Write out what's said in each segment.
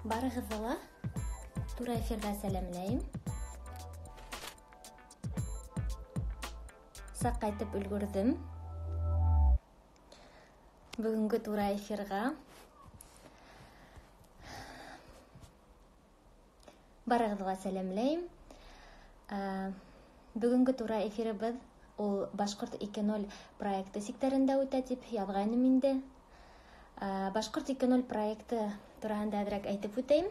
Барығыҙҙы ла тура эфирҙа сәләмләйем. Саҡ ҡайтып өлгөрҙөм. Бөгөнгө тура эфирға барығыҙҙы ла сәләмләйем. Бөгөнгө тура эфирыбыҙ ул Башҡорт 2.0 проекты сиктәрендә үтә тип яҙғайным инде. Башҡорт 2.0 проекты тураһында әҙерәк әйтеп үтәйем.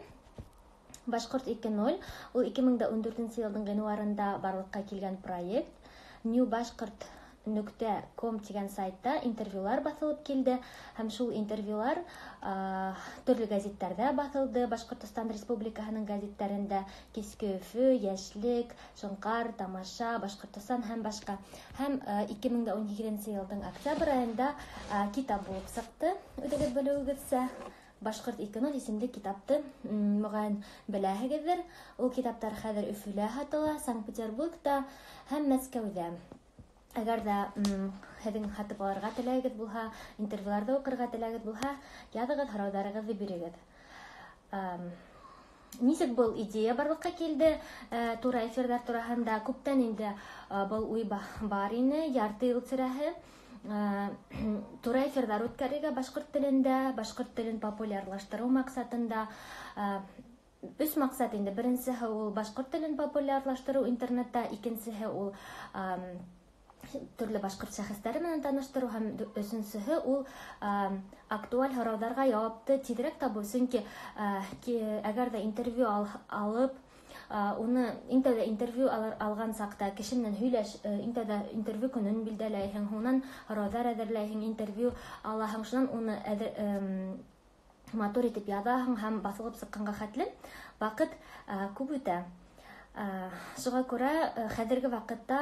Башҡорт 2.0 ул 2014 йылдың ғинуарында барлыҡҡа килгән проект. newbashkort.com тигән сайтта интервьюлар баҫылып килде, һәм шул интервьюлар төрлө гәзиттәрҙә баҫылды. Башҡортостан Республикаһының гәзиттәрендә Киске Өфө, Йәшлек, Шоңҡар, Тамаша, Башҡортостан һәм башҡа. Һәм 2018 йылдың октябрь айында китап булып сыҡты, үҙегеҙ белеүегеҙсә. Башҡорт 2.0 исемле китапты моғайын беләһегеҙҙер. Ул китаптар хәҙер Өфөлә һатыла, Санкт-Петербургта һәм Мәскәүҙә. Әгәр ҙә һеҙҙең һатып алырға теләгегеҙ булһа, интервьюларҙы уҡырға теләгегеҙ булһа, яҙығыҙ, һорауҙарығыҙҙы бирегеҙ. Нисек был идея барлыҡҡа килде? Тура эфирҙар тураһында күптән инде был уй бар ине, ярты йыл тирәһе. Тура эфирҙар үткәрергә башҡорт телендә, башҡорт телен популярлаштырыу маҡсатында. Өс маҡсат инде. Беренсеһе ул башҡорт телен популярлаштырыу интернетта, икенсеһе ул төрлө башҡорт шәхестәре менән таныштырыу, һәм өсөнсөһө ул актуаль һорауҙарға яуапты тиҙерәк табыу. Сөнки әгәр ҙә интервью алып, уны иң тәүҙә интервью алған саҡта кеше менән һөйләш, иң тәүҙә интервью көнөн билдәләйһең, һуңынан һорауҙар әҙерләйһең, интервью алаһың, шунан уны матур итеп яҙаһың һәм баҫылып сыҡҡанға хәтлем ваҡыт күп үтә. Шуға күрә хәҙерге ваҡытта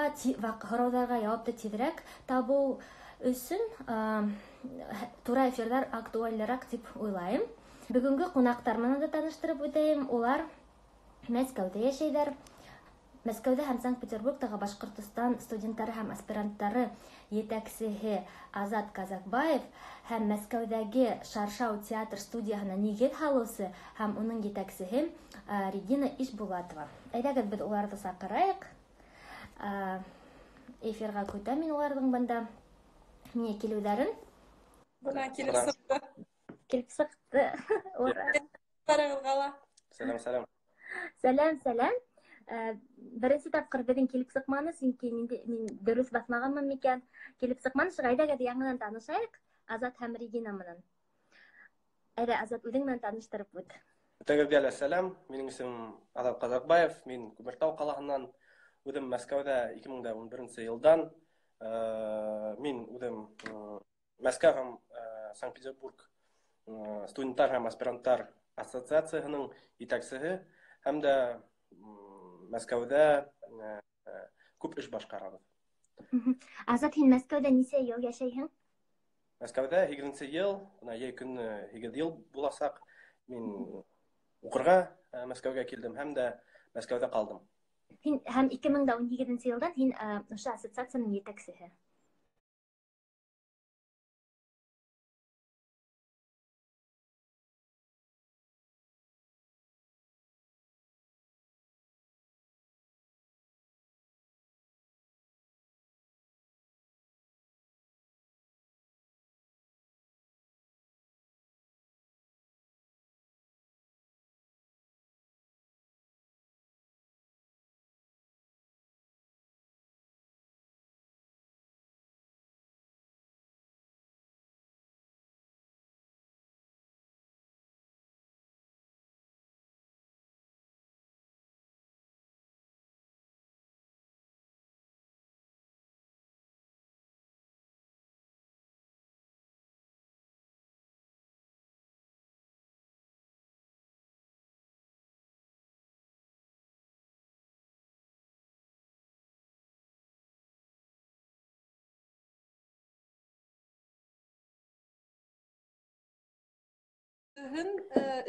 һорауҙарға яуапты тиҙерәк табыу өсөн тура эфирҙар актуалыраҡ тип уйлайым. Бөгөнгө ҡунаҡтар менән дә таныштырып үтәйем. Улар Мәскәүҙә йәшәйҙәр. Мәскәүҙә һәм Санкт-Петербургтағы Башҡортостан студенттары һәм аспиранттары етәксеһе Азат Казакбаев һәм Мәскәүҙәге Шаршау театр студияһына нигеҙ һалыусы һәм уның етәксеһе Регина Ишбулатова. Әйҙәгеҙ, беҙ уларҙы саҡырайыҡ. Эфирға көтәм мин уларҙың бында миңә килеүҙәрен. Бына килеп сыҡты. Килеп сыҡты. Ура. Барығыҙға ла. Сәләм, сәләм. Сәләм, сәләм. Беренсе тапҡыр беҙҙең килеп сыҡманы, сөнки мин дөрөҫ баҫмағанмын микән. Килеп сыҡманы, шуға әйҙәгеҙ яңынан танышайыҡ Азат һәм Регина менән. Әйҙә, Азат, үҙең менән таныштырып үт. Бөтәгеҙгә лә сәләм. Минең исемем Азат Ҡаҙаҡбаев. Мин Күмертау ҡалаһынан, үҙем Мәскәүҙә 2011 йылдан. Мин үҙем Мәскәү һәм Санкт-Петербург студенттар һәм аспиранттар ассоциацияһының етәксеһе һәм дә Мәскәүҙә күп эш башҡарабыҙ. Азат, һин Мәскәүҙә нисә йыл йәшәйһең? Мәскәүҙә 8 йыл, бына йәй көнө 8 йыл буласаҡ. Мин уҡырға Мәскәүгә килдем һәм дә Мәскәүҙә ҡалдым. Һин һәм 2018 йылдан һин ошо ассоциацияның етәксеһе.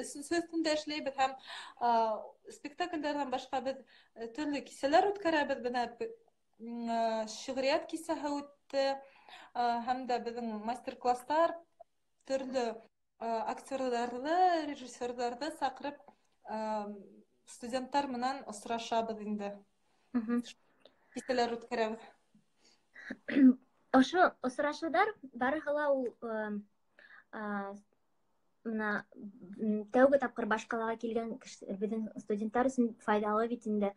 Өсөнсө өҫтөндә эшләйбеҙ һәм спектаклдәрҙән башҡа беҙ төрлө кисәләр үткәрәбеҙ. Бына шиғриәт кисәһе үтте, һәм дә беҙҙең мастер-класстар, төрлө Актерҙарҙы, режиссерҙарҙы саҡырып, студенттар менән осрашабыҙ инде. Кисәләр үткәрәбеҙ. Ошо осрашыуҙар барыһы ла ул бына тәүге тапҡыр баш ҡалаға килгән беҙҙең студенттар өсөн файҙалы бит инде.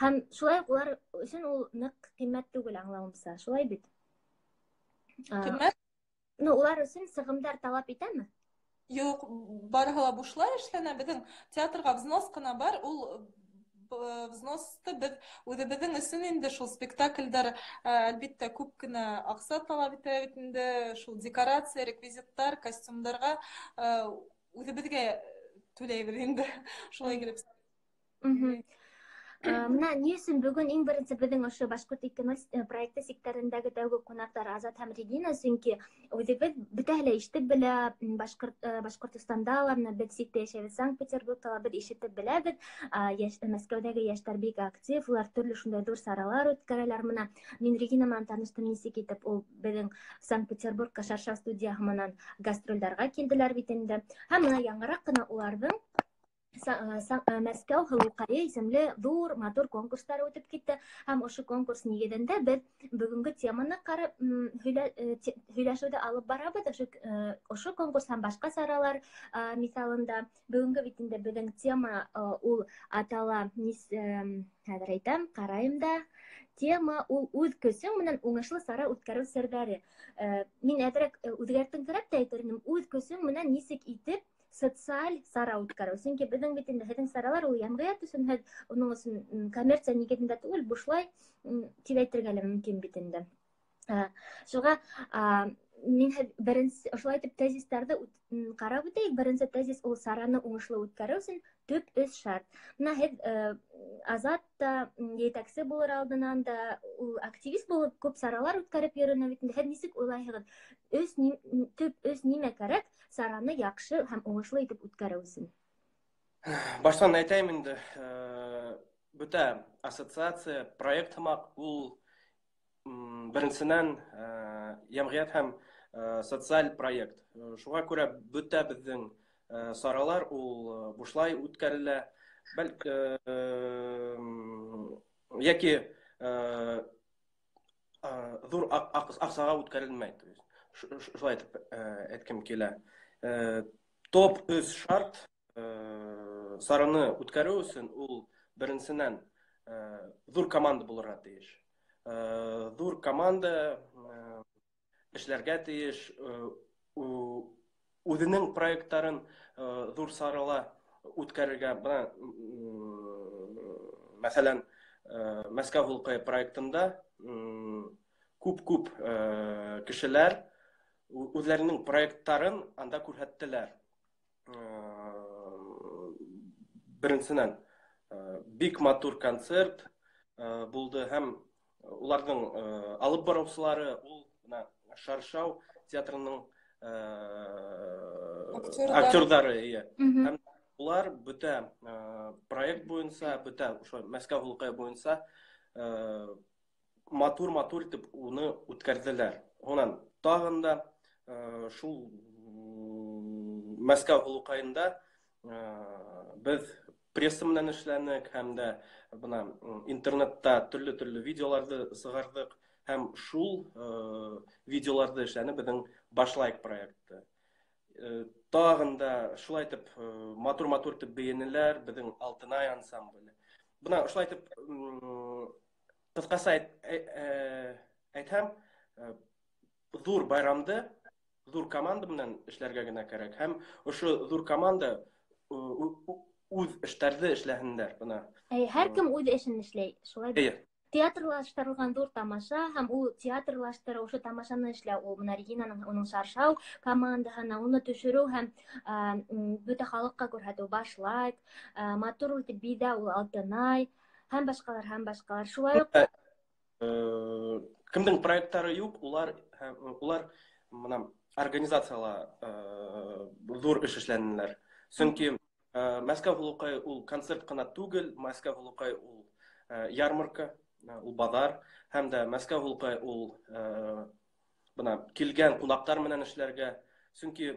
Һәм шулай уҡ улар өсөн ул ныҡ ҡиммәт түгел, аңлауымса. Шулай бит? Ҡиммәт? Ну, улар өсөн сығымдар талап итәме? Юҡ, барыһы ла бушлай эшләнә. Беҙҙең театрға взнос ҡына бар. Ул взносты беҙ үҙебеҙҙең өсөн инде шул спектаклдәр, әлбиттә, күп кенә аҡса талап итә бит инде, шул декорация, реквизиттар, костюмдарға үҙебеҙгә түләйбеҙ инде. Шулай килеп. Бына ни өсөн бөгөн иң беренсе беҙҙең ошо Башҡорт ике ноль проекты сиктәрендәге тәүге ҡунаҡтар Азат һәм Регина, сөнки үҙебеҙ бөтәһе лә ишетеп белә, Башҡортостанда ла, бына беҙ ситтә йәшәйбеҙ, Санкт-Петербургта ла беҙ ишетеп беләбеҙ. Мәскәүҙәге йәштәр бик актив, улар төрлө шундай ҙур саралар үткәрәләр. Бына мин Регина менән таныштым, нисек итеп ул беҙҙең Санкт-Петербургка Шаршау студияһы менән гастролдарға килделәр бит инде. Һәм бына яңыраҡ ҡына уларҙың Мәскәү һылыуҡайы исемле ҙур матур конкурстар үтеп китте. Һәм ошо конкурс нигеҙендә беҙ бөгөнгө теманы ҡарап, һөйләшеүҙе алып барабыҙ. Ошо конкурс һәм башҡа саралар миҫалында бөгөнгө бит инде беҙҙең тема, ул атала, хәҙер әйтәм, ҡарайым да. Тема ул үҙ көсөң менән уңышлы сара үткәреү серҙәре. Мин әҙерәк үҙгәртеңкерәп тә әйтер инем, үҙ көсөң менән нисек итеп социаль сара үткәреү. Сөнки беҙҙең бит инде һеҙҙең саралар ул йәмғиәт өсөн, һеҙ уның өсөн коммерция нигеҙендә түгел, бушлай тип әйтергә лә мөмкин бит инде. Шуға, мин һеҙ беренсе ошолай итеп тезистарҙы ҡарап үтәйек. Беренсе тезис ул сараны уңышлы үткәреү өсөн төп өс шарт. Бына һеҙ Азат та, етәксе булыр алдынан да ул активист булып күп саралар үткәреп йөрөнө бит инде. Һеҙ нисек уйлайһығыҙ? Төп өс нимә кәрәк сараны яҡшы һәм уңышлы итеп үткәреү өсөн? Баштан әйтәйем инде, бөтә ассоциация, проект һымаҡ ул беренсенән йәмғиәт һәм социаль проект. Шуға күрә бөтә беҙҙең саралар ул бушлай үткәрелә. Бәлки йәки ҙур аҡсаға үткәрелмәй. То есть, шулай итеп әйткем килә. Топ өс шарт сараны үткәреү өсөн ул беренсенән ҙур команда булырға тейеш. Ҙур команда эшләргә тейеш, үҙенең проекттарын ҙур сарала үткәрергә. Бына мәҫәлән, Мәскәү һулҡайы проектында күп-күп кешеләр үҙләренең проекттарын анда күрһәттеләр. Беренсенән, бик матур концерт булды һәм уларҙың алып барыусылары ул бына Шаршау театрының Актерҙары. актерҙары, эйе. Һәм улар бөтә проект буйынса, бөтә ошо Мәскәү һулҡайы буйынса матур-матур итеп уны үткәрҙеләр. Унан тағын да шул Мәскәү һулҡайында беҙ пресса менән эшләнек һәм дә бына интернетта төрлө-төрлө видеоларҙы сығарҙыҡ һәм шул видеоларҙы эшләне беҙҙең Башлайыҡ проекты. Тағын да шулай итеп матур-матур итеп бейенеләр беҙҙең Алтынай ансамбле. Бына шулай итеп ҡыҫҡаса әйтһәм, ҙур байрамды ҙур команда менән эшләргә генә кәрәк һәм ошо ҙур команда үҙ эштәрҙе эшләһендәр. Бына. Әй, һәр кем үҙ эшен эшләй, шулай бит? Эйе. Театрлаштырылған ҙур тамаша һәм ул театрлаштырыу, ошо тамашаны эшләү, ул бына Регинаның, уның Шаршау командаһына уны төшөрөү һәм бөтә халыҡҡа күрһәтеү, башлайыҡ, матур итеп биҙәү, ул Алтынай һәм башҡалар, һәм башҡалар. Шулай уҡ Кемдең проекттары юҡ, улар бына организацияла ҙур эш эшләнеләр. Сөнки Мәскәү һулыҡай ул концерт ҡына түгел, Мәскәү һулыҡай ул ярмарка, ул баҙар, һәм дә Мәскәү һулыҡай ул бына килгән ҡунаҡтар менән эшләргә. Сөнки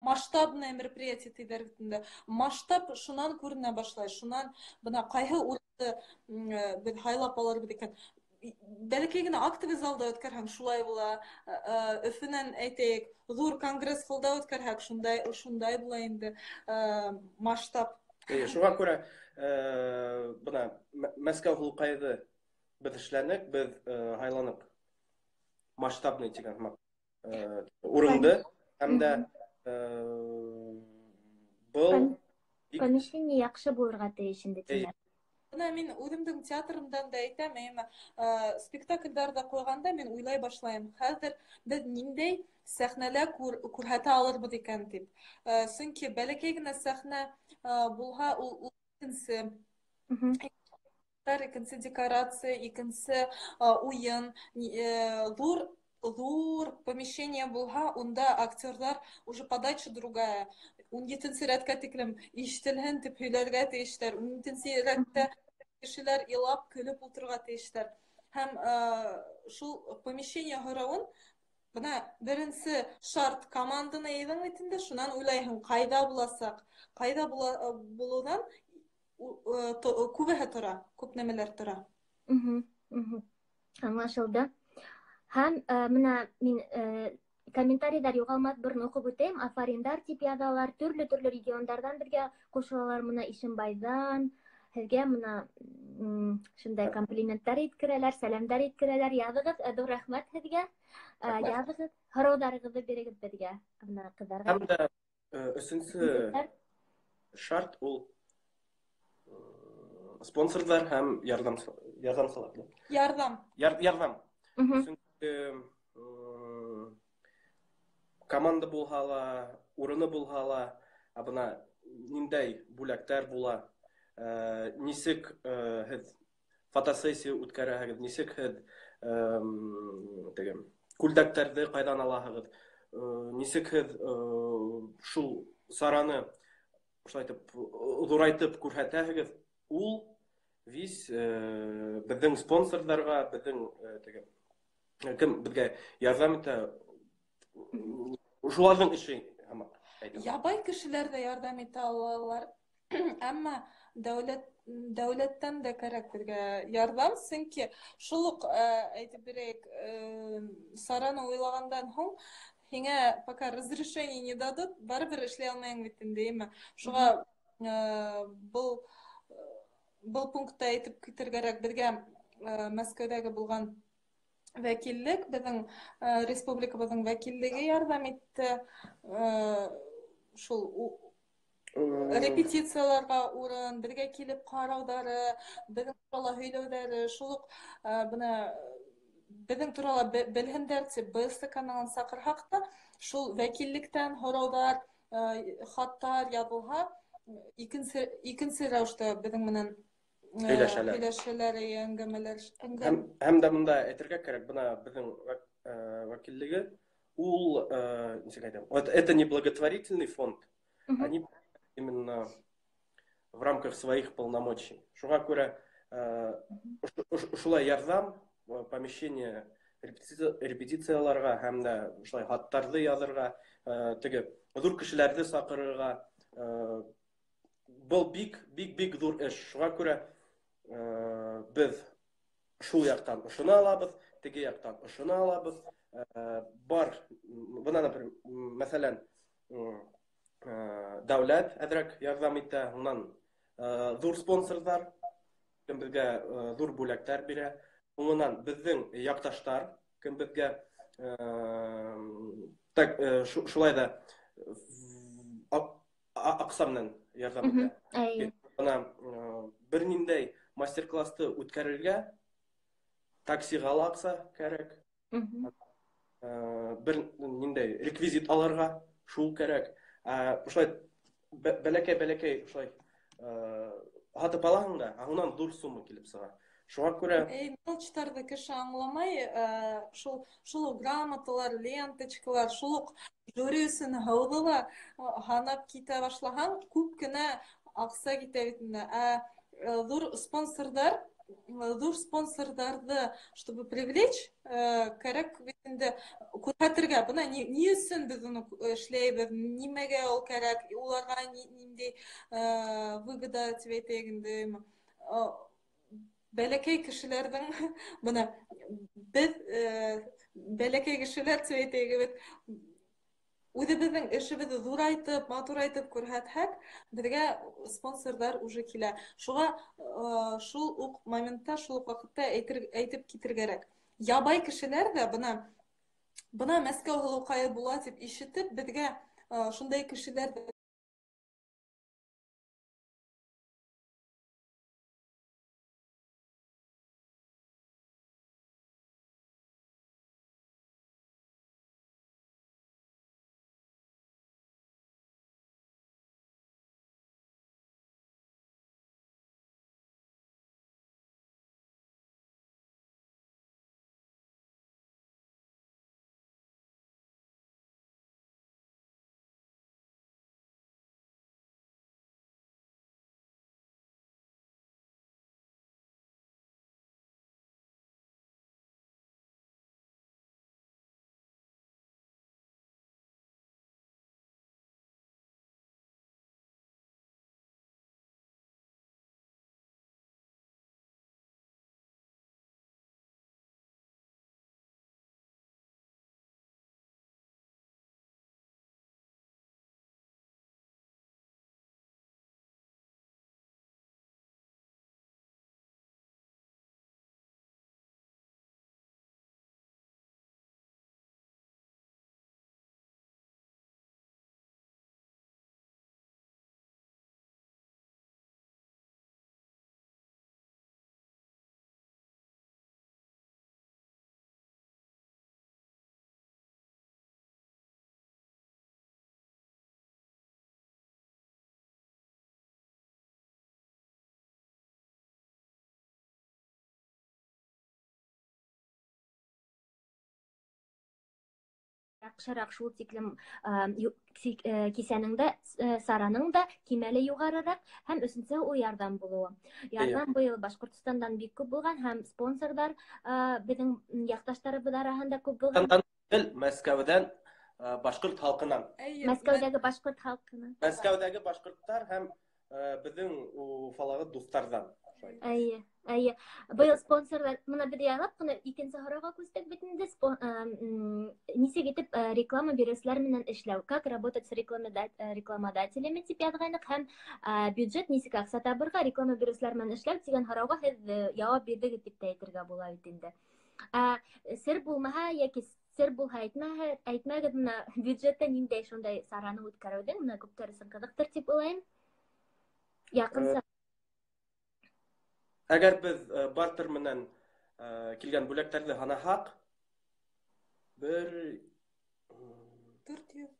Масштабное мероприятие тиҙәр бит инде. Масштаб шунан күренә башлай. Шунан бына ҡайһы урынды беҙ һайлап алырбыҙ икән. Бәләкәй генә актовый залда үткәрһәң шулай була. Өфөнән әйтәйек, ҙур конгресс холда үткәрһәк шундай була инде масштаб. Шуға күрә бына Мәскәү һулҡайҙы беҙ эшләнек, беҙ һайланыҡ масштабный тигән һымаҡ урынды һәм дә был помещение яҡшы булырға тейеш инде тимәк. Бына мин үҙемдең театрымдан да әйтәм, әммә спектаклдәрҙе ҡуйғанда мин уйлай башлайым, хәҙер беҙ ниндәй сәхнәлә күрһәтә алырбыҙ икән тип. Сөнки бәләкәй генә сәхнә булһа, ул икенсе икенсе декорация, икенсе уйын, ҙур помещение булһа, унда актерҙар уже подача другая. 17-нсе рәткә тиклем ишетелһен тип һөйләргә тейештәр. 17-нсе рәттә кешеләр илап, көлөп ултырырға тейештәр. Һәм шул помещение һорауын бына беренсе шарт команданы йыйҙың бит инде, шунан уйлайһың, ҡайҙа буласаҡ, ҡайҙа булыуҙан күбеһе тора, күп нәмәләр тора. Аңлашылды. Һәм бына мин комментарийҙар юғалмаҫ борон уҡып үтәйем. Афариндар тип яҙалар, төрлө-төрлө региондарҙан беҙгә ҡушылалар. Бына Ишембайҙан һеҙгә бына шундай комплименттар еткерәләр, сәләмдәр еткерәләр. Яҙығыҙ, ҙур рәхмәт һеҙгә. Яҙығыҙ, һорауҙарығыҙҙы бирегеҙ беҙгә, бына ҡыҙҙарға. Һәм дә өсөнсө шарт ул спонсорҙар һәм ярҙамсылар. Ярҙам. Ярҙам. Сөнки команда булһа ла, урыны булһа ла, ә бына ниндәй бүләктәр була, нисек һеҙ фотосессия үткәрәһегеҙ, нисек һеҙ теге күлдәктәрҙе ҡайҙан алаһығыҙ, нисек һеҙ шул сараны шулай итеп ҙурайтып күрһәтәһегеҙ, ул вис беҙҙең спонсорҙарға, беҙҙең теге кем беҙгә ярҙам итә, шуларҙың эше һымаҡ әйтәм. Ябай кешеләр ҙә ярҙам итә алалар, әммә дәүләттән дә кәрәк беҙгә ярҙам, сөнки шул уҡ, әйтеп бирәйек, сараны уйлағандан һуң һиңә пока разрешение не дадут, барыбер эшләй алмайың бит инде, әйме? Шуға был пунктта әйтеп китергә кәрәк, беҙгә Мәскәүҙәге булған вәкиллек, беҙҙең республикабыҙҙың вәкиллеге ярҙам итте, шул репетицияларға урын, беҙгә килеп ҡарауҙары, беҙҙең турала һөйләүҙәре, шул уҡ бына беҙҙең турала белһендәр тип БСТ каналын саҡырһаҡ та, шул вәкиллектән һорауҙар, Хаттар яҙылһа, икенсе рәүештә беҙҙең менән һөйләшәләр. Һөйләшәләр, әңгәмәләр. Һәм дә бында әйтергә кәрәк, бына беҙҙең вәкиллеге ул, нисек әйтәм, это не благотворительный фонд, они именно в рамках своих полномочий. Шуға күрә шулай ярҙам, помещение репетицияларға һәм дә шулай хаттарҙы яҙырға, теге ҙур кешеләрҙе саҡырырға, был бик, бик, бик ҙур эш. Шуға күрә беҙ шул яҡтан ошоно алабыҙ, теге яҡтан ошоно алабыҙ. Бар, бына, например, мәҫәлән, дәүләт әҙерәк ярҙам итә, унан ҙур спонсорҙар, кем беҙгә ҙур бүләктәр бирә. Унан беҙҙең яҡташтар, кем беҙгә так, шулай ҙа аҡса менән ярҙам итә. Бына бер ниндәй мастер-классты үткәрергә таксиға ла аҡса кәрәк. Бер ниндәй реквизит алырға шул кәрәк. Ошолай бәләкәй-бәләкәй ошолай һатып алаһың да, унан ҙур сумма килеп сыға. Шуға күрә мелочтарҙы кеше аңламай, шул уҡ грамоталар, ленточкалар, шул уҡ жюри өсөн һыуҙы ла һанап китә башлаһаң, күп кенә аҡса китә бит инде. Ә ҙур спонсорҙарҙы, чтобы привлечь, кәрәк бит инде күрһәтергә. Бына ни өсөн беҙ уны эшләйбеҙ, нимәгә ул кәрәк, уларға ниндәй выгода тип әйтәйек инде. Бәләкәй кешеләрҙең, бына беҙ бәләкәй кешеләр тип әйтәйек бит, үҙебеҙҙең эшебеҙҙе ҙурайтып, матурайтып күрһәтһәк, беҙгә спонсорҙар уже килә. Шуға шул уҡ моментта, шул уҡ ваҡытта әйтеп китергә кәрәк. Ябай кешеләр ҙә бына Мәскәү һылыуҡайы була тип ишетеп, беҙгә шундай кешеләр яҡшыраҡ, шул тиклем кисәнең дә, сараның да кимәле юғарыраҡ, һәм өсөнсө ул ярҙам булыуы. Ярҙам быйыл Башҡортостандан бик күп булған, һәм спонсорҙар беҙҙең яҡташтарыбыҙ араһында күп булған. Мәскәүҙән башҡорт халҡынан. Мәскәүҙәге башҡорт халҡынан. Мәскәүҙәге башҡорттар һәм беҙҙең Уфалағы дуҫтарҙан. Әйе, әйе. Быйыл спонсорҙар, бына беҙ яйлап ҡына икенсе һорауға күстек бит инде. Нисек итеп реклама биреүселәр менән эшләү, как работать с рекламодателями тип яҙғайныҡ, һәм бюджет нисек аҡса табырға, реклама биреүселәр менән эшләү тигән һорауға һеҙ яуап бирҙегеҙ тип тә әйтергә була бит инде. Сер булмаһа йәки сер булһа әйтмәгеҙ, бына бюджетта ниндәй шундай сараны үткәреүҙең, бына күптәр өсөн ҡыҙыҡтыр тип уйлайым. Яҡынса. Әгәр беҙ бартер менән килгән бүләктәрҙе һанаһаҡ, бер 400.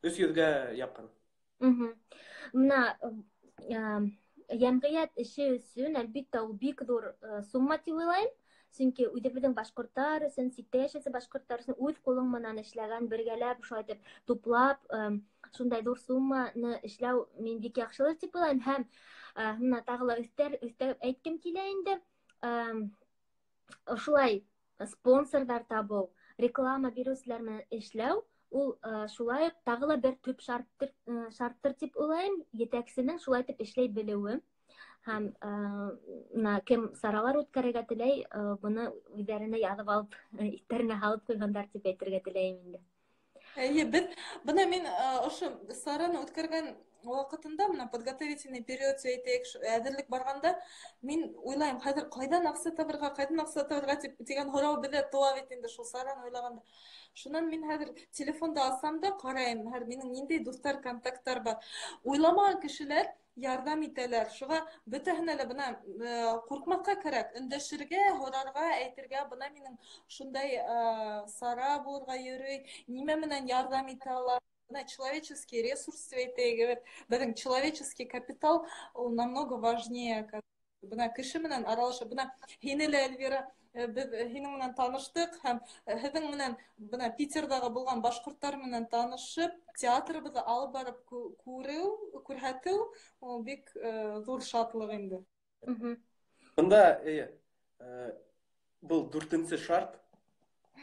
300-гә яҡын. Бына йәмғиәт эше өсөн, әлбиттә, ул бик ҙур сумма тип уйлайым. Сөнки үҙебеҙҙең башҡорттар өсөн, ситтә йәшәүсе башҡорттар өсөн үҙ ҡулың менән эшләгән, бергәләп шулай итеп туплап, шундай ҙур сумманы эшләү мин бик яҡшылыр тип уйлайым. Һәм бына тағы ла өҫтәп әйткем килә инде, ошолай спонсорҙар табыу, реклама биреүселәр менән эшләү, ул шулай уҡ тағы ла бер төп шарттыр тип уйлайым, етәксенең шулай итеп эшләй белеүе. Һәм бына кем саралар үткәрергә теләй, быны үҙҙәренә яҙып алып, иҫтәренә һалып ҡуйғандар тип әйтергә теләйем инде. Эйе, беҙ бына мин ошо сараны үткәргән ваҡытында, бына подготовительный период тип әйтәйек, әҙерлек барғанда, мин уйлайым, хәҙер ҡайҙан аҡса табырға, ҡайҙан аҡса табырға тип тигән һорау беҙҙә тыуа бит инде шул сараны уйлағанда. Шунан мин хәҙер телефонды алсам да ҡарайым, хәҙер минең ниндәй дуҫтар, контакттар бар. Уйламаған кешеләр ярҙам итәләр. Шуға бөтәһенә лә бына ҡурҡмаҫҡа кәрәк, өндәшергә, һорарға, әйтергә, бына минең шундай сара булырға йөрөй, нимә менән ярҙам итә ала. Бына человеческий ресурс тип әйтәйек, беҙҙең человеческий капитал ул намного важнее. Бына кеше менән аралашып, бына һине лә, Эльвира, беҙ һинең менән таныштыҡ һәм һеҙҙең менән бына Питерҙағы булған башҡорттар менән танышып, театрыбыҙҙы алып барып күреү, күрһәтеү ул бик ҙур шатлыҡ инде. Бында, эйе, был дүртенсе шарт,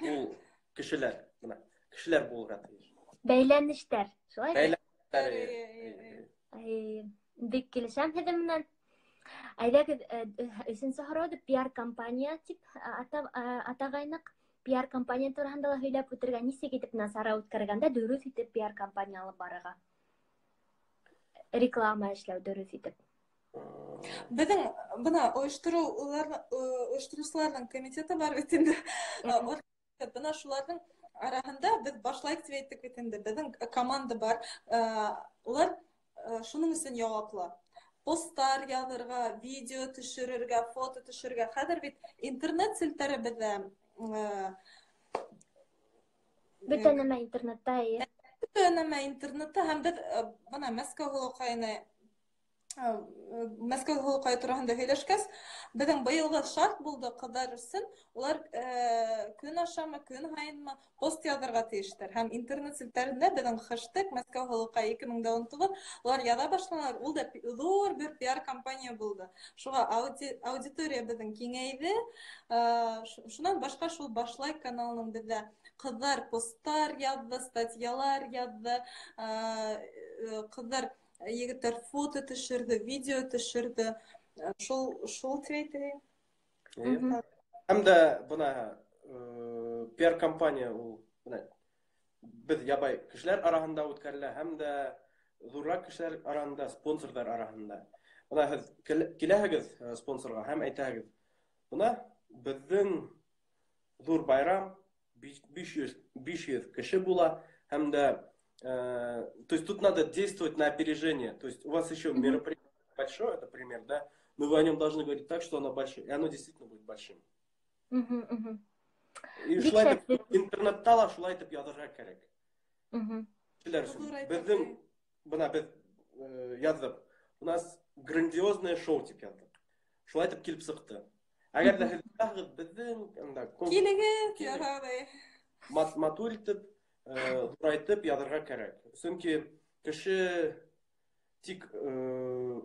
ул кешеләр, бына кешеләр булырға тейеш. Бәйләнештәр, шулай бит? Бәйләнештәр, эйе. Ай, бик килешәм һеҙҙең менән. Әйҙәгеҙ, өсөнсө һорауҙы пиар-компания тип атағайныҡ. Пиар-компания тураһында ла һөйләп үтергә, нисек итеп бына сара үткәргәндә дөрөҫ итеп пиар-компания алып барырға? Реклама эшләү дөрөҫ итеп. Беҙҙең бына ойоштороусыларҙың комитеты бар бит инде. Бына шуларҙың араһында беҙ башлайыҡ тип әйттек бит инде. Беҙҙең команда бар. Улар шуның өсөн яуаплы. Посттар яҙырға, видео төшөрөргә, фото төшөрөргә. Хәҙер бит интернет селтәре беҙҙә, Бөтә нәмә интернетта, эйе. Бөтә нәмә интернетта һәм беҙ бына Мәскәү Мәскәү һылыуҡайы тураһында һөйләшкәс, беҙҙең быйылғы шарт булды ҡыҙҙар өсөн, улар көн ашамы, көн һайынмы пост яҙырға тейештәр. Һәм интернет селтәрендә беҙҙең хэштег Мәскәү һылыуҡайы 2019 улар яҙа башланылар. Ул да ҙур бер пиар кампания булды. Шуға аудитория беҙҙең киңәйҙе. Шунан башҡа шул Башлай каналының беҙҙә ҡыҙҙар посттар яҙҙы, статьялар яҙҙы, ҡыҙҙар егеттәр фото төшөрҙө, видео төшөрҙө. Шул тип әйтәйем. Һәм дә бына пиар кампания ул бына беҙ ябай кешеләр араһында үткәрелә, һәм дә ҙурыраҡ кешеләр араһында, спонсорҙар араһында. Бына һеҙ киләһегеҙ спонсорға һәм әйтәһегеҙ, бына беҙҙең ҙур байрам, 500 кеше була, һәм дә то есть тут надо действовать на опережение. То есть у вас еще мероприятие большое, это пример, да, но вы о нем должны говорить так, что оно большое, и оно действительно будет большим. И Бик шулай итеп, шәп. интернетта ла шулай итеп яҙырға кәрәк. Кешеләр өсөн. Ҙур әйтеп Беҙҙең, әйт. бына беҙ яҙҙыҡ. У нас грандиозное шоу тип яҙҙыҡ. Шулай итеп килеп сыҡты. Әгәр дә һеҙ яҙһағыҙ, беҙҙең, анда, Килегеҙ, килегеҙ. ярай. Матур итеп, ҙурайтып яҙырға кәрәк. Сөнки кеше тик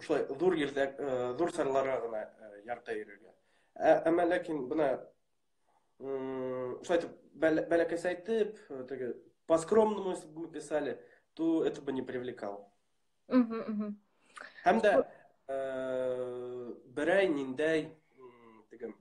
шулай ҙур ерҙә ҙур сараларға ғына ярата йөрөргә. Әммә ләкин бына шулай итеп бәләкәсәйтеп, теге по-скромному, если бы мы писали, то это бы не привлекало. Һәм дә берәй ниндәй теге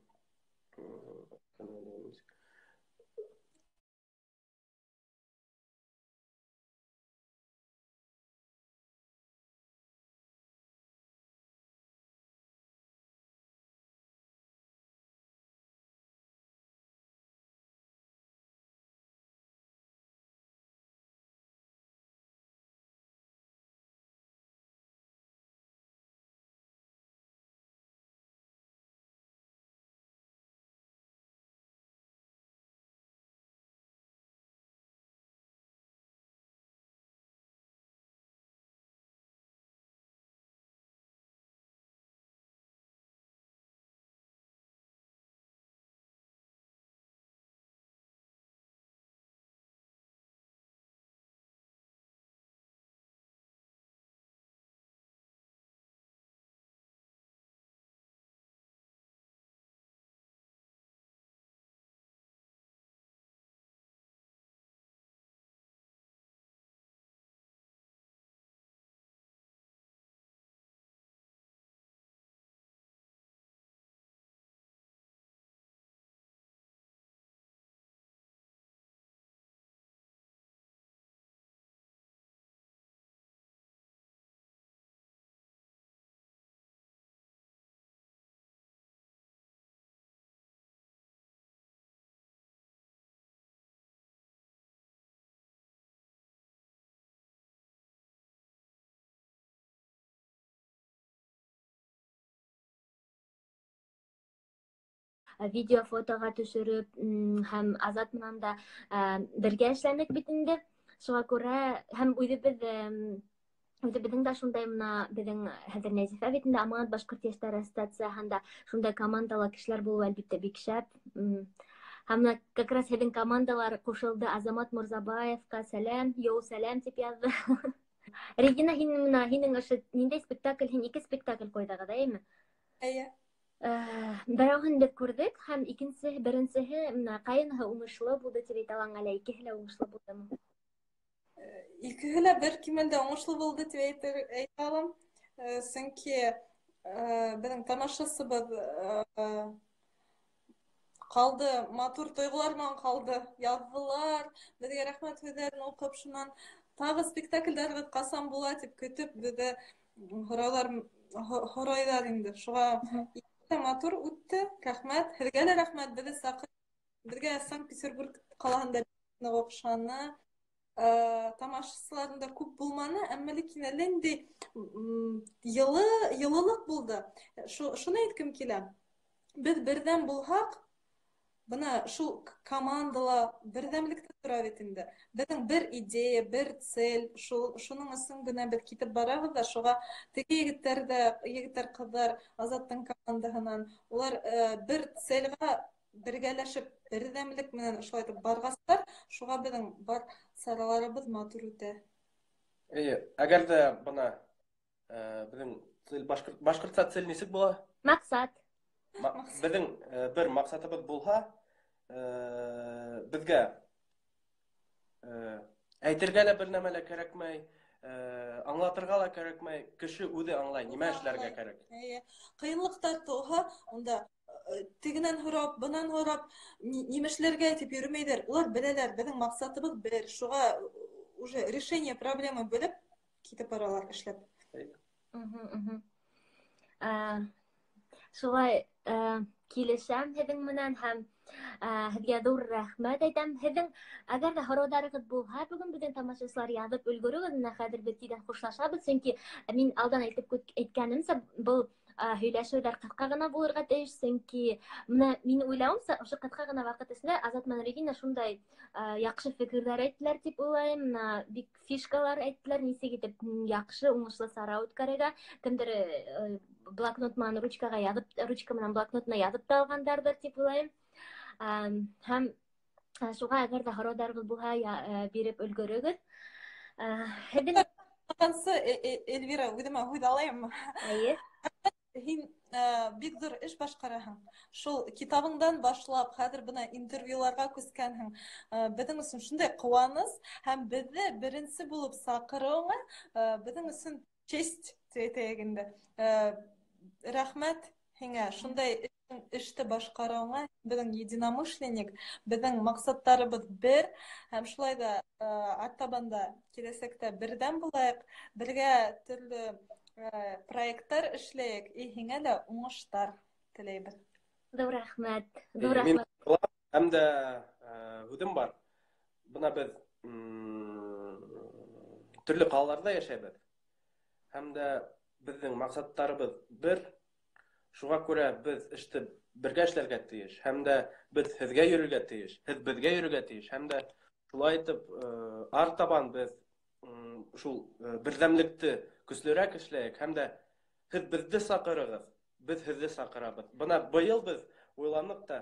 Видео, фотоға төшөрөп, һәм Азат менән дә бергә эшләнек бит инде. Шуға күрә һәм үҙебеҙҙең дә шундай мына беҙҙең хәҙер Нәзифә бит инде Аманат башҡорт йәштәре ассоциацияһында шундай командала кешеләр булыу әлбиттә бик шәп. Һәм мына как раз һеҙҙең командалар ҡушылды. Азамат Мурзабаевҡа сәләм, йоу сәләм тип яҙҙы. Регина, һин мына һинең ошо ниндәй спектакль, һин 2 спектакль ҡуйҙығыҙ, әйеме? Эйе. Берәүһен беҙ күрҙек һәм икенсеһе, беренсеһе мына ҡайныһы уңышлы булды тип әйтә алаң, әллә икеһе лә уңышлы булдымы? Икеһе лә бер кимәлдә уңышлы булды тип әйтә алам. Сөнки беҙҙең тамашасыбыҙ ҡалды, матур тойғолар менән ҡалды. Яҙҙылар, беҙгә рәхмәт һүҙҙәрен уҡып, шунан тағы спектаклдәребеҙ ҡасан була тип көтөп, беҙҙе һорайҙар инде. Шуға матур үтте. Рәхмәт. Һеҙгә лә рәхмәт, беҙҙе саҡырып. Беҙгә Санкт-Петербург ҡалаһында ныҡ оҡшаны. Тамашасыларында күп булманы, әммә ләкин әллә ниндәй йылылыҡ булды. Шуны әйткем килә. Беҙ берҙәм булһаҡ, бына шул командала берҙәмлектә тора бит инде. Беҙҙең бер идея, бер цель, шуның өсөн генә беҙ китеп барабыҙ ҙа, шуға теге егеттәр ҙә, егеттәр, ҡыҙҙар Азаттың командаһынан, улар бер цельға бергәләшеп, берҙәмлек менән шулай итеп барғастар, шуға беҙҙең бар сараларыбыҙ матур үтә. Эйе, әгәр ҙә бына беҙҙең цель, башҡортса цель нисек була? Маҡсат. Беҙҙең бер маҡсатыбыҙ булһа, беҙгә әйтергә лә бер нәмә лә кәрәкмәй, аңлатырға ла кәрәкмәй, кеше үҙе аңлай, нимә эшләргә кәрәк. Эйе, ҡыйынлыҡтар тыуһа, унда тегенән һорап, бынан һорап, нимә эшләргә тип йөрөмәйҙәр. Улар беләләр, беҙҙең маҡсатыбыҙ бер. Шуға уже решение проблемы белеп китеп баралар эшләп. Шулай килешәм һеҙҙең менән һәм һеҙгә ҙур рәхмәт әйтәм. Һеҙҙең әгәр ҙә һорауҙарығыҙ булһа, бөгөн беҙҙең тамашасылар яҙып өлгөрөгөҙ. Менә хәҙер беҙ тиҙҙән хушлашабыҙ, сөнки мин алдан әйтеп әйткәнемсә, был һөйләшеүҙәр ҡыҫҡа ғына булырға тейеш, сөнки менә мин уйлауымса, ошо ҡыҫҡа ғына ваҡыт эсендә Азат менән Регина шундай яҡшы фекерҙәр әйттеләр тип уйлайым. Менә бик фишкалар әйттеләр, нисек итеп яҡшы уңышлы сара үткәрергә. Кемдер блокнот менән ручкаға яҙып, ручка менән блокнотына яҙып та алғандарҙыр тип уйлайым. Һәм шуға әгәр ҙә һорауҙарығыҙ булһа, биреп өлгөрөгөҙ. Һеҙҙең Эльвира, үҙемә һүҙ алайыммы? Эйе. Һин бик ҙур эш башҡараһың. Шул китабыңдан башлап, хәҙер бына интервьюларға күскәнһең. Беҙҙең өсөн шундай ҡыуаныс һәм беҙҙе беренсе булып саҡырыуыңа беҙҙең өсөн честь тип әйтәйек инде. Рәхмәт һиңә, шундай эште башҡарыуыңа. Беҙҙең единомышленник, беҙҙең маҡсаттарыбыҙ бер һәм шулай ҙа артабан да киләсәктә берҙәм булайыҡ, бергә төрлө проекттар эшләйек, и һиңә лә уңыштар теләйбеҙ. Ҙур рәхмәт, ҙур рәхмәт. Һәм дә һүҙем бар. Бына беҙ төрлө ҡалаларҙа йәшәйбеҙ. Һәм дә беҙҙең маҡсаттарыбыҙ бер. Шуға күрә беҙ эште бергә эшләргә тейеш. Һәм дә беҙ һеҙгә йөрөргә тейеш, һеҙ беҙгә йөрөргә тейеш. Һәм дә шулай итеп артабан беҙ шул берҙәмлекте көслөрәк эшләйек. Һәм дә һеҙ беҙҙе саҡырығыҙ, беҙ һеҙҙе саҡырабыҙ. Бына быйыл беҙ уйланыҡ та,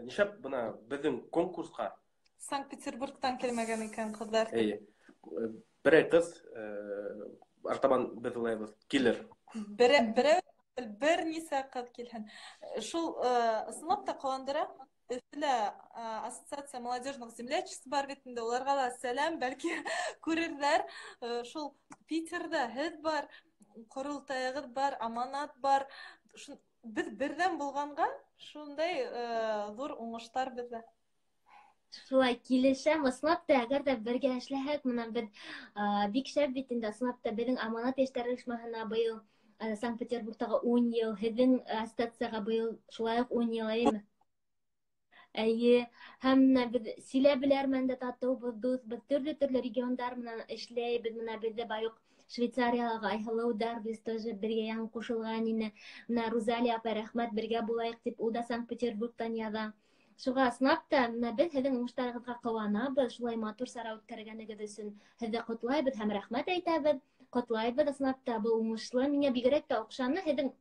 нишләп бына беҙҙең конкурсҡа Санкт-Петербургтан килмәгән икән ҡыҙҙар. Эйе. Берәй ҡыҙ артабан беҙ уйлайбыҙ, килер. Бер нисә ҡыҙ килһен. Шул ысынлап та ҡыуандыра. Өфөлә Ассоциация молодежных землячеств бар бит инде, уларға ла сәләм, бәлки күрерҙәр. Шул Питерҙа һеҙ бар, ҡоролтайығыҙ бар, Аманат бар. Беҙ берҙәм булғанға шундай ҙур уңыштар беҙҙә. Шулай килешәм. Ысынлап та, әгәр ҙә бергә эшләһәк, менән беҙ бик шәп бит инде. Ысынлап та беҙҙең Аманат йәштәр ойошмаһына быйыл Санкт-Петербургтағы 10 йыл, һеҙҙең ассоциацияға быйыл шулай уҡ 10 йыл, әйеме? Эйе, һәм менә беҙ Силәбеләр менән дә татыубыҙ, дуҫбыҙ, төрлө-төрлө региондар менән эшләйбеҙ. Менә беҙҙә бай уҡ Швейцариялағы Айһылыу Дарвис тоже бергә яңы ҡушылған ине. Менә Рузалия апай, рәхмәт, бергә булайыҡ тип, ул да Санкт-Петербургтан яҙа. Шуға ысынлап та, менә беҙ һеҙҙең уңыштарығыҙға ҡыуанабыҙ, шулай матур сара үткәргәнегеҙ өсөн һеҙҙе ҡотлайбыҙ һәм рәхмәт әйтәбеҙ. Ҡотлайбыҙ, ысынлап та был уңышлы. Миңә бигерәк тә оҡшаны һеҙҙең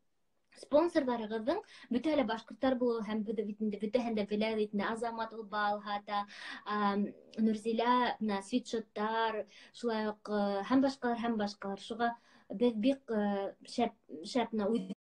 спонсорҙарығыҙҙың бөтәһе лә башҡорттар булыуы, һәм беҙ бит инде бөтәһен дә беләбеҙ бит инде. Азамат ул бал һата, Нурзилә менә свитшоттар, шулай уҡ һәм башҡалар, һәм башҡалар. Шуға беҙ бик шәп, шәп менә үҙ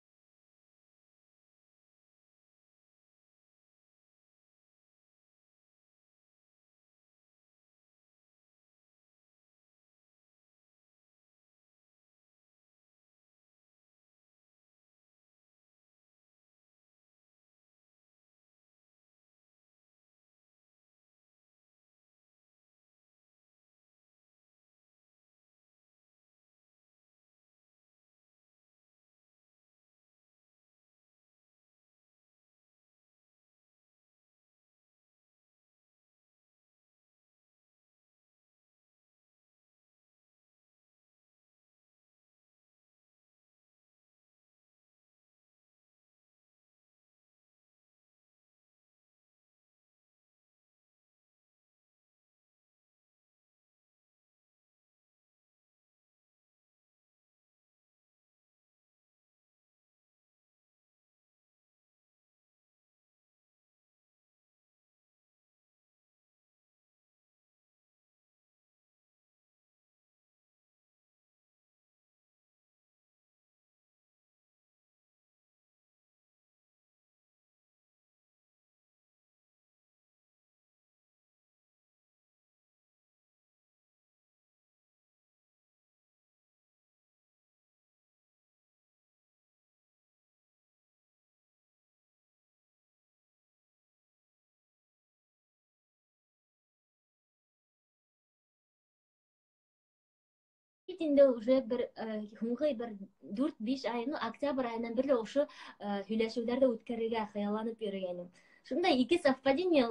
инде уже бер һуңғы бер 4-5 ай, ну, октябрь айынан бирле ошо һөйләшеүҙәрҙе үткәрергә хыялланып йөрөгәнем. Шунда ике совпадение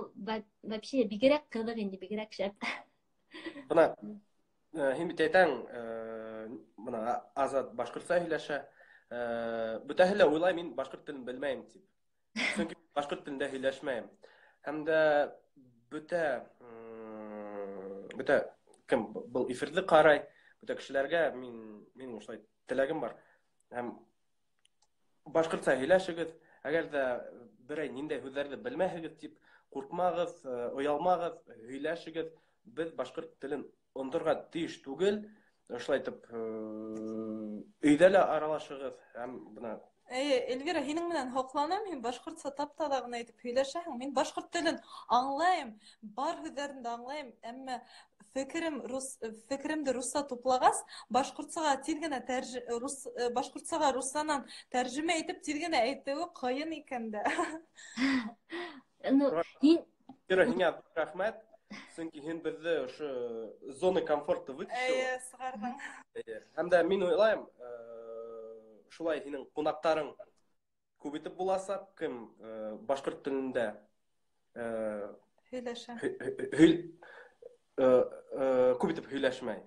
вообще бигерәк ҡыҙыҡ инде, бигерәк шәп. Бына һин бит әйтәң, бына Азат башҡортса һөйләшә, бөтәһе лә уйлай мин башҡорт телен белмәйем тип. Сөнки башҡорт телендә һөйләшмәйем. Һәм дә бөтә кем был эфирҙы ҡарай, бөтә кешеләргә мин ошолай теләгем бар. Һәм башҡортса һөйләшегеҙ, әгәр ҙә берәй ниндәй һүҙҙәрҙе белмәһегеҙ тип ҡурҡмағыҙ, оялмағыҙ, һөйләшегеҙ. Беҙ башҡорт телен оноторға тейеш түгел. Ошолай итеп өйҙә лә аралашығыҙ һәм бына. Эйе, Эльвира, һинең менән һоҡланам, һин башҡортса тап-таҙа ғына итеп һөйләшәһең. Мин башҡорт телен аңлайым, бар һүҙҙәрен дә аңлайым, әммә фекеремде русса туплағас, башҡортсаға тиҙ генә башҡортсаға руссанан тәржемә итеп тиҙ генә әйтеүе ҡыйын икән дә. Ну, һин Эльвира, һиңә рәхмәт, сөнки һин беҙҙе ошо зона комфорта вытащила. Эйе, сығарҙың. Эйе. Һәм дә мин уйлайым, шулай һинең ҡунаҡтарың күп итеп буласаҡ, кем башҡорт телендә һөйләшә. Күп итеп һөйләшмәй.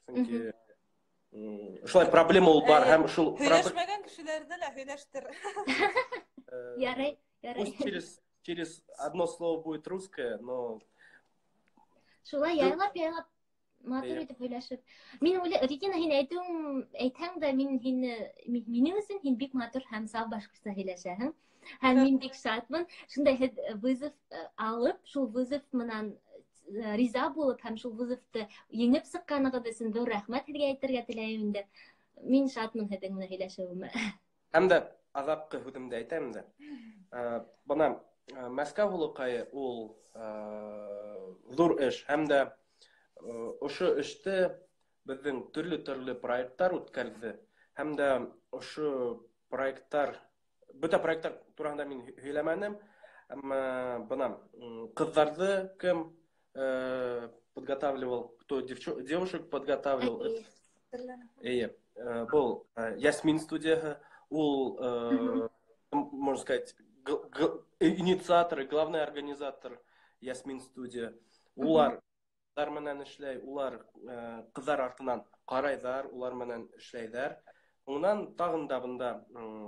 Сөнки шулай проблема ул бар, һәм шул һөйләшмәгән кешеләрҙе лә һөйләштер. Ярай, ярай. Пусть через одно слово будет русское, но шулай яйлап-яйлап матур итеп һөйләшеп. Мин уйлай, Регина, һин әйтһәң дә, мин һине, минең өсөн һин бик матур һәм саф башҡортса һөйләшәһең. Һәм мин бик шатмын. Шундай һеҙ вызов алып, шул вызов менән риза булып һәм шул вызовты еңеп сыҡҡанығыҙ өсөн ҙур рәхмәт һеҙгә әйтергә теләйем инде. Мин шатмын һеҙҙең менән һөйләшеүемә. Һәм дә аҙаҡҡы һүҙемде әйтәм дә. Бына Мәскәү һулыҡайы ул ҙур эш, һәм дә ошо эште беҙҙең төрлө-төрлө проекттар үткәрҙе. Һәм дә ошо проекттар, бөтә проекттар тураһында мин һөйләмәнем. Әммә бына ҡыҙҙарҙы кем подготавливал, кто девушек подготавливал. Эйе, был Ясмин студияһы, ул, можно сказать, инициатор и главный организатор Ясмин студия. Улар ҡыҙҙар менән эшләй, улар ҡыҙҙар артынан ҡарайҙар, улар менән эшләйҙәр. Унан тағын да бында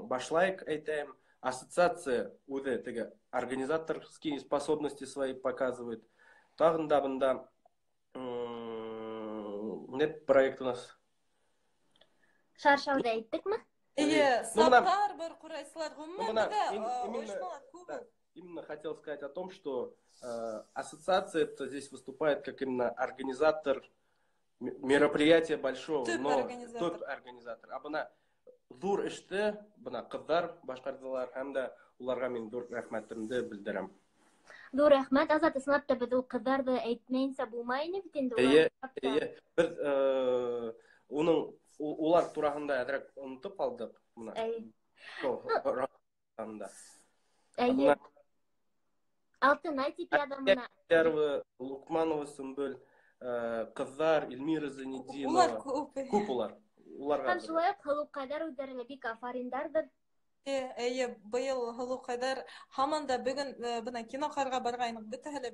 башлайыҡ әйтәйем, ассоциация үҙе теге организаторские способности свои показывает. Тағын да бында не проект у нас? Шаршауҙы әйттекме? Эйе, саптар бар, ҡурайсылар, ғөмүмән беҙҙә ойошмалар күп. Именно хотел сказать о том, что ассоциация это здесь выступает как именно организатор мероприятия большого, но топ-организатор. А бына ҙур эште бына ҡыҙҙар башҡарҙылар һәм дә уларға мин ҙур рәхмәтемде белдерәм. Ҙур рәхмәт, Азат, ысынлап та беҙ ул ҡыҙҙарҙы әйтмәйенсә булмай ине бит инде. Эйе, эйе. Беҙ уның улар тураһында әҙерәк онотоп ҡалдыҡ бына. Эйе. Алтынай тип яҙа мына. Луҡманова Сөмбөл, ҡыҙҙар Эльмира Зайнетдинова. Улар күп. Күп улар. Уларға. Һәм шулай уҡ һылыуҡайҙар үҙҙәре лә бик афариндарҙыр. Эйе, быйыл һылыуҡайҙар һаман да бөгөн бына кино ҡарарға барғайныҡ, бөтәһе лә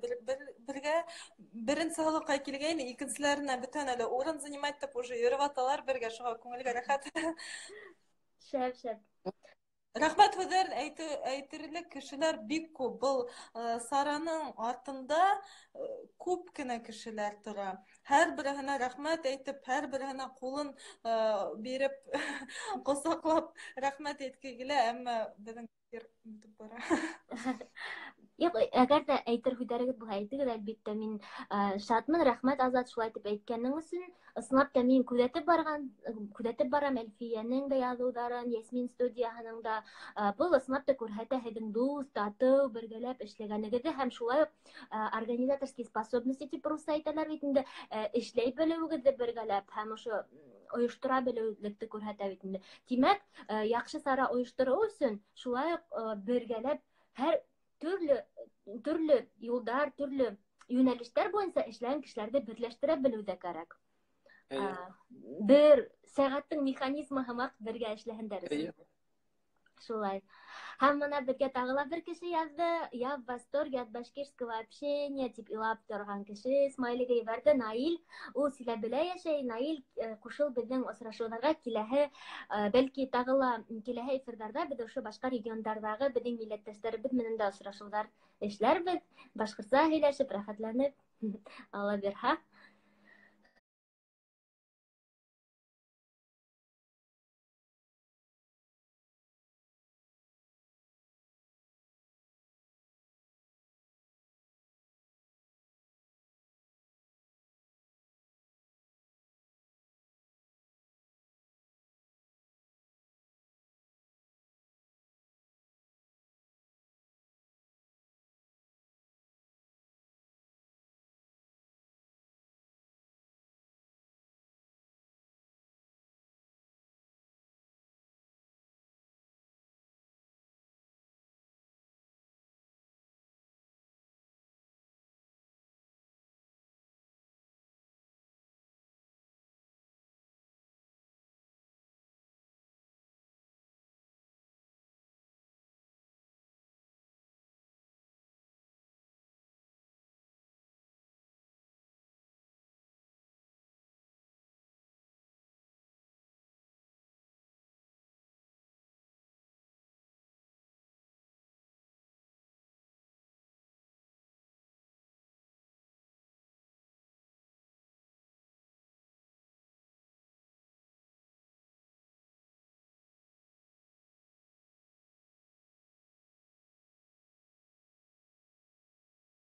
бергә беренсе һылыуҡай килгәйне, икенселәренә бөтәһенә лә урын занимать итеп уже йөрөп аталар бергә, шуға күңелгә рәхәт. Шәп, шәп. Рәхмәт һүҙҙәрен әйтерлек кешеләр бик күп. Был сараның артында күп кенә кешеләр тора. Һәр береһенә рәхмәт әйтеп, һәр береһенә ҡулын биреп, ҡосаҡлап рәхмәт әйтке килә, әммә беҙҙең эфир бөтөп бара. Юҡ, әгәр ҙә әйтер һүҙҙәрегеҙ булһа, әйтегеҙ, әлбиттә, мин шатмын, рәхмәт, Азат, шулай итеп әйткәнең өсөн. Ысынлап та мин күҙәтеп барам Әлфиәнең дә яҙыуҙарын, Йәсмин студияһының да. Был ысынлап та күрһәтә һеҙҙең дуҫ, татыу, бергәләп эшләгәнегеҙҙе һәм шулай уҡ организаторские способности тип русса әйтәләр бит инде, эшләй белеүегеҙҙе бергәләп һәм ошо ойоштора белеүлекте күрһәтә бит инде. Тимәк, яҡшы сара ойоштороу өсөн шулай уҡ бергәләп һәр төрлө юлдар, төрлө йүнәлештәр буйынса эшләгән кешеләрҙе берләштерә белеү ҙә кәрәк. Бер сәғәттең механизмы һымаҡ бергә эшләһендәр өсөн. Шулай. Һәм бына беҙгә тағы ла бер кеше яҙҙы. Я в восторге от башкирского общения тип илап торған кеше смайлиге ебәрҙе. Наил, ул Силәбелә йәшәй. Наил, ҡушыл беҙҙең осрашыуҙарға киләһе, бәлки тағы ла киләһе эфирҙарҙа беҙ ошо башҡа региондарҙағы беҙҙең милләттәштәребеҙ менән дә осрашыуҙар эшләрбеҙ. Башҡортса һөйләшеп, рәхәтләнеп, Алла бирһә.